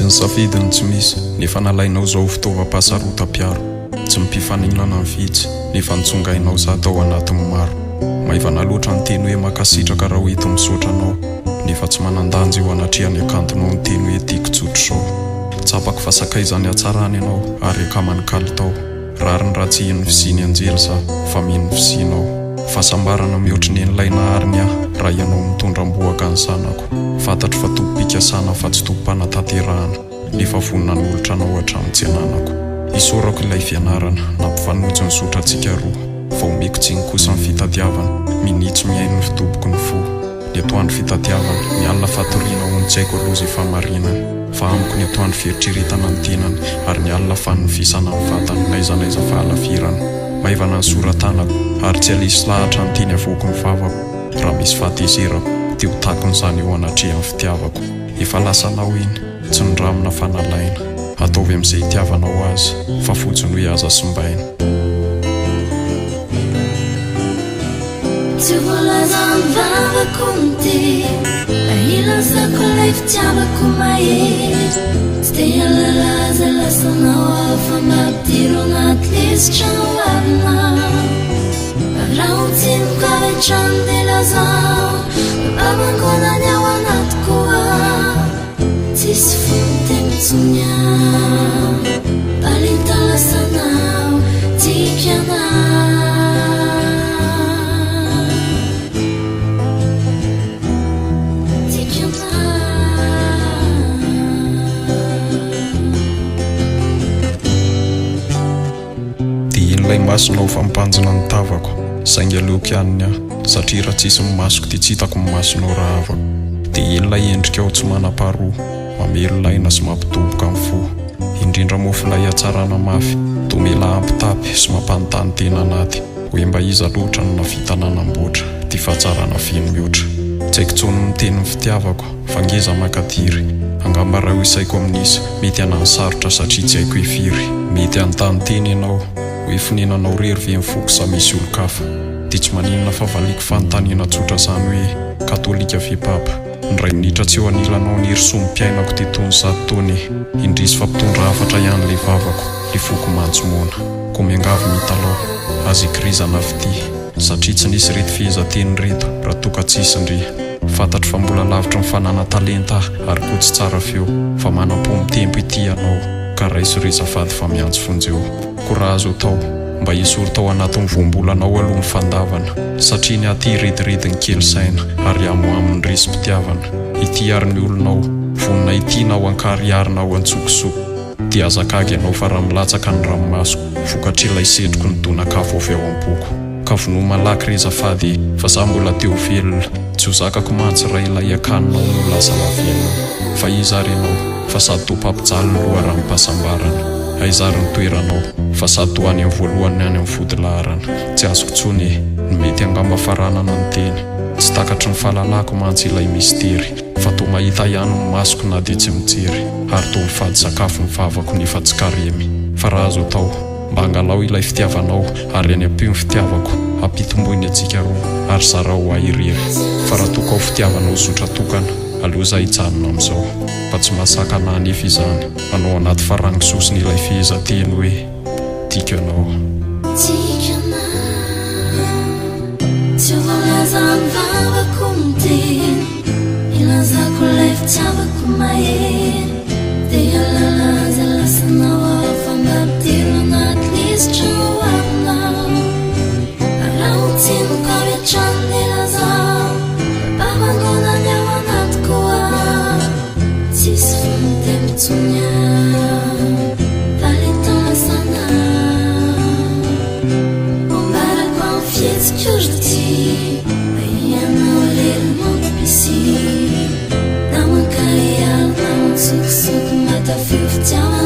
Tsy nisafidy ny tsy misy, nefa nalainao izao fitaovam-pahasarotam-piaro. Tsy mpifaninana ny vitsy, nefa nitsongainao za tao anatin'ny maro. Maivana loatra ny teny hoe mankasitraka raha ho eto misaotra anao, nefa tsy manan-danja eo anatrehan'ny hakantonao ny teny hoe tiako tsotr'izao. Tsapako fa sakaizan'ny hatsarana ianao ary akaman'ny kalitao. Rariny raha tsy hino ny fisian'ny anjely za fa mino ny fisianao. Fahasambarana mihoatry ny an'ilay nahary ny ahy raha ianao mitondra am-bohoka ny zanako. Fantatro fa tompom-pikasana fa tsy tompom-panatanterahana nefa vonona hanolotra anao hatramin'ny tsy ananako. Isaorako ilay fianarana nampifanojo ny zotrantsika roa fa omeko tsiny kosa ny fitadiavana minia tsy mihaino ny fidoboky ny fo. Ny atoandro fitadiavana, ny alina fatoriana hono tsy haiko aloha izay fahamarinany, fa amiko ny atoandro fieritreretana ny tenany, ary ny alina fanofisana ny vatany, n'aiza n'aiza fahalavirana. Maivana ny sora-tanako, ary tsy alisy lahatra ny teny avoaky ny vavako, raha misy fahatezerako, dia ho takona izany eo anatrehan'ny fitiavako. Efa lasanao iny, tsy nindramina fa nalaina. Ataovy amin'izay itiavanao azy, fa fotsiny hoe aza simbaina. Tsy voalazan'ny vavako ny teny Mba ilazako ilay fitiavako mahery Tsy te hahalala izay lasanao aho Fa mba ampidiro anaty lisitra ny hoavinao Raha ho tsiniko avy hatrany dia lazao Fa babangoana ny ao anatiko ao Tsisy fo miteny intsony aho Balita lasanao Tiako ianao. Tiako ianao. Dia iny ilay masonao fa mibanjina ny tavako Saingy aleoko ihany ny ahy Satria raha tsisy ny masoko dia tsy hitako ny masonao rahavako Dia iny ilay endrikao tsy manam-paharoa Mamelona aina sy mampidoboka ny fo Indrindra moa f'ilay hatsarana mafy Toa mila hampitapy sy mampanontany tena anaty Hoe mba iza loatra no navita nanamboatra Ity fahatsarana feno mihoatra Tsy haiko intsony ny miteny ny fitiavako Fa ngeza makadiry Angamba raha ho isaiko amin'ny isa Mety hanano sarotra satria tsy haiko hoe firy. Mety hanontany tena ianao hoe fonenanao irery ve ny foko sa misy olon-kafa? Dia tsy maninona fa valiako fanontaniana tsotra izany hoe katolika ve papa? Ny iray minitra tsy eo anilanao ny hery-somim-piainako dia toy ny 100 taona e! Indrisy fa mpitondra hafatra ihany ilay vavako, ilay foko mantsy moana. Koa miangavy mitalaho, aza ikirizana fitia. Satria tsy nisy ireto fehezanteny ireto raha toa ka tsisy ndry. Fantatro fa mbola lavitry ny fananan-talenta aho ary koa tsy tsara feo, fa manam-po mitempo ity ianao ka raiso re zafady fa miantso vonjeo. Koa raha azo atao, mba esory tao anatin'ny voambolanao aloha ny fandavana, satria ny aty rediredin'ny kely saina ary hamohamo ny resim-pitiavana. Ity ary ny olonao, vonona ity na ho an-karihary na ho an-tsokosoko. Dia aza gaga ianao fa raha milatsaka ny ranomasoko vokatr'ilay setroko ny donak'afo avy ao am-poko. Ka vonoa malaky re zafady e, fa za mbola te ho velona. Tsy ho zakako mantsy raha ilay akaninao no lasa lavenona. Fa iza ary ianao, fa sady toa mpampijaly ny loharanom-pahasambarana. Aiza ary ny toeranao, fa sady toa any amin'ny voalohany ny any amin'ny vodilaharana. Tsy azoko intsony e, ny mety angamba faranana ny teny. Tsy takatry ny fahalalako mantsy ilay mistery. Fa toa mahita ihany ny masoko na dia tsy mijery ary toa mifady sakafo ny vavako nefa tsy karemy. Fa raha azo atao, mba angalao ilay fitiavanao ary any ampio ny fitiavako, ampitomboy ny antsika roa ary zarao ho ahy irery. Fa raha toa ka ho fitiavanao zotra tokana, aleo za hijanona amin'izao. Fa tsy mahasakana ahy anefa izany, hanao anaty farango sosony ilay fehezanteny hoe. Tiako ianao. Tiako ianao. Tsy ho voalazan'ny vavako ny teny Ilazako ilay fitiavako mahery Te hahalala izay lasanao aho Fa mba ampidiro anaty lisitra ho avinao Raha ho tsiniko avy hatrany ny lazao Fa babangoana ny ao anatiko ao Tsisy fo miteny intsony aho Fa le lasanao Ambarako amin'ny fihetsiko ry tia Fa ianao lery mampisy Na mankahiahy na mantsokosoko Mba tafio fitiavana.